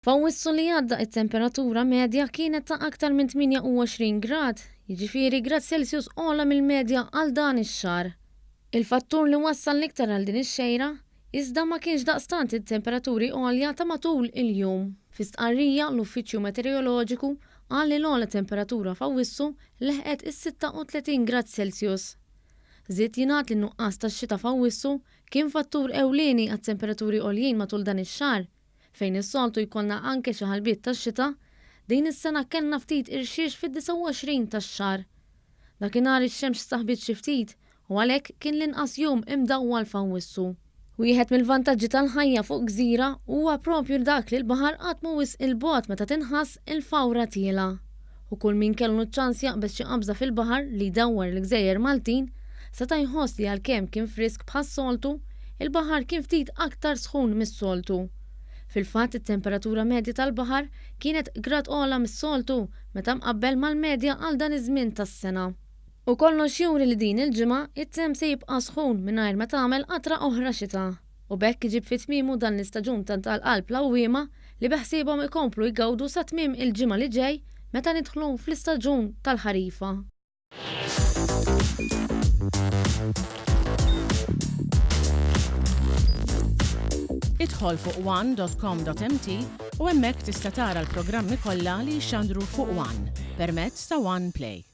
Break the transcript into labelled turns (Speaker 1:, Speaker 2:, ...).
Speaker 1: F'Awwissu li għadda it-temperatura medja kienet ta' aktar minn 28 grad, jiġifieri grad Celsius ogħla mill-medja għal dan ix-xahar. Il-fattur li wassal l-iktar għal din ix-xejra iżda ma kienx daqstant it-temperaturi għolja ta' matul il-jum. Fi stqarrija, l-Uffiċċju Meteoroloġiku qal li l-ogħla temperatura f'Awwissu leħqet is-36 grad Celsius. Żied jingħad li n-nuqqas ta' xita f'Awwissu kien fattur ewlieni għat-temperaturi għoljin matul dan ix-xahar. Fejn is-soltu jkollna anke xi ħalbiet tax-xita, din is-sena kellna ftit irxiex fid-29 tax-xahar. Dakinhar ix-xemx staħbiet xi ftit u għalhekk kien l-inqas jum imdawwal f'Awwissu. Wieħed mill-vantaġġi tal-ħajja fuq gżira huwa proprju dak li l-baħar qatt mhu wisq 'il bogħod meta tinħass il-fawra tielgħa. U kull min kellu ċ-ċans jaqbeż xi qabża fil-baħar li jdawwar il-gżejjer Maltin seta' jħoss li għalkemm kien frisk bħas-soltu, il-baħar kien ftit aktar sħun mis-soltu. Fil-fatt it-temperatura medja tal-baħar kienet grad ogħla mis-soltu meta mqabbel mal-medja għal dan iż-żmien tas-sena. U kollox juri li din il-ġimgħa it-temp se jibqa' sħun mingħajr ma tagħmel qatra oħra xita, u b'hekk iġib fi tmiemu dan l-istaġun tant għall-qalb l-għawwiema li beħsiebhom ikomplu jgawdu sa tmiem il-ġimgħa li ġej meta nidħlu fl-istaġun tal-ħarifa.
Speaker 2: Idħol fuq one.com.mt u hemmhekk tista' tara l-programmi kollha li jixxandru fuq One permezz ta' One Play.